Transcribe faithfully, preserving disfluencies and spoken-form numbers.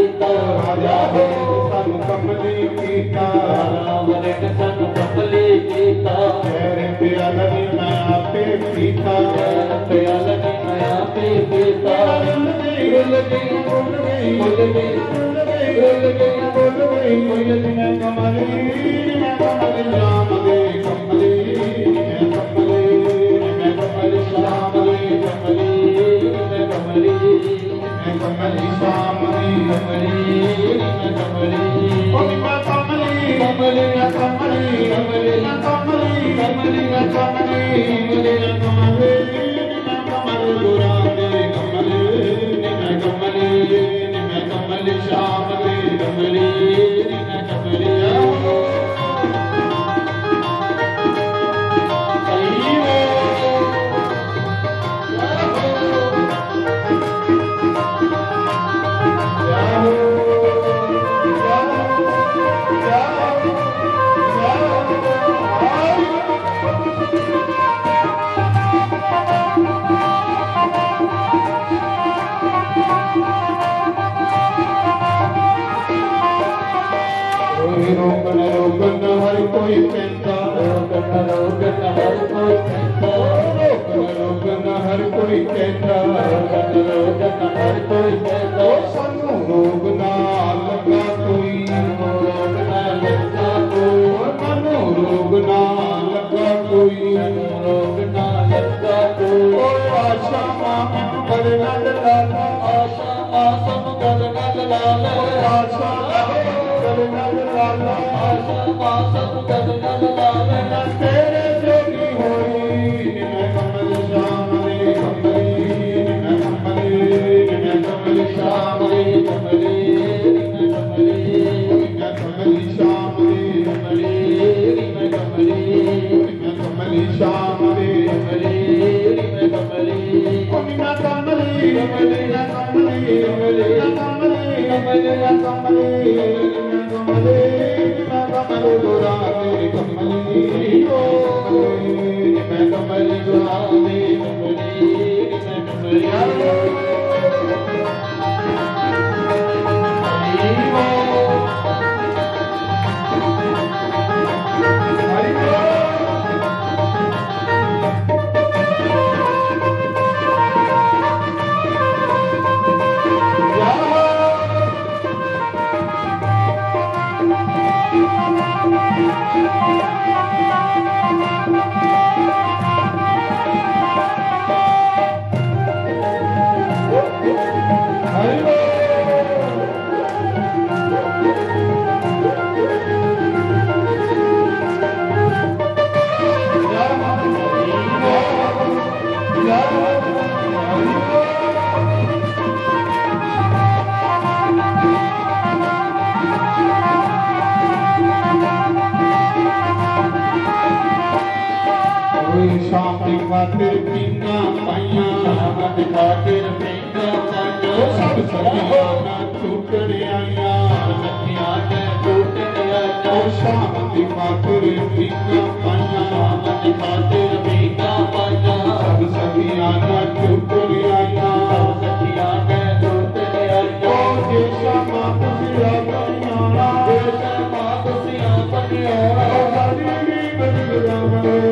राजा ने सानू कमली कीता। रावण ने सानू कमली कीता। जहर प्याला नी मैं आपे पीता। जहर प्याला नी मैं आपे पीता। भुल गई, भुल गई, भुल गई, भुल गई, भुल गई, भुल गई, भुल गई। कोई मैं कमली, मैं कमली, राम दे कमली, मैं कमली, मैं कमली, श्याम दे कमली, मैं कमली। कमली श्याम दी कमली, कमली। ओ निम्मा कमली, कमली, कमली, कमली, कमली, कमली, कमली, कमली, कमली। कमली, कमली, कमली, कमली, श्याम दी कमली, कमली। रोकन रोकन हर कोई कहता, रोकन रोकन हर कोई कहता, रोकन रोकन हर कोई कहता, रोकन रोकन हर कोई कहता। ओ सानू रोग ना लगा कोई, रोग ना लगा कोई, ओ सानू रोग ना लगा कोई, रोग ना लगा कोई। ओ आशा मां मैनू बड़े नंद लाला, आशा मां सब गल नंद लाला, आशा मां सब गल नंद लाला, आशा मां सब गल नंद लाला। मैं तेरे जोगी होई, मैं कमल श्याम दी कमली, मैं कमली, मैं कमल श्याम दी कमली, मैं कमली, मैं कमल श्याम दी कमली, मैं कमली। कमली श्याम दी कमली, कमली। ओ मीना कमली, कमली, कमली, कमली, कमली, कमली, कमली, कमली, कमली, कमली, कमली, कमली, कमली, ओ, मैं कमली, कमली, कमली। शाम की खातिर पीना पाइया, शाम की खातिर पीना पाइया, सब सखियां ना छूटने आइया, सब सखियां ना छूटने आइया। ओ शाम की खातिर पीना पाइया, शाम की खातिर पीना पाइया, सब सखियां ना छूटने आइया, सब सखियां ना छूटने आइया। ओ जे शामा तुसी आ गईया, जे शामा तुसी आ गईया, ओ साडी भी बड़ी गुलाम रे।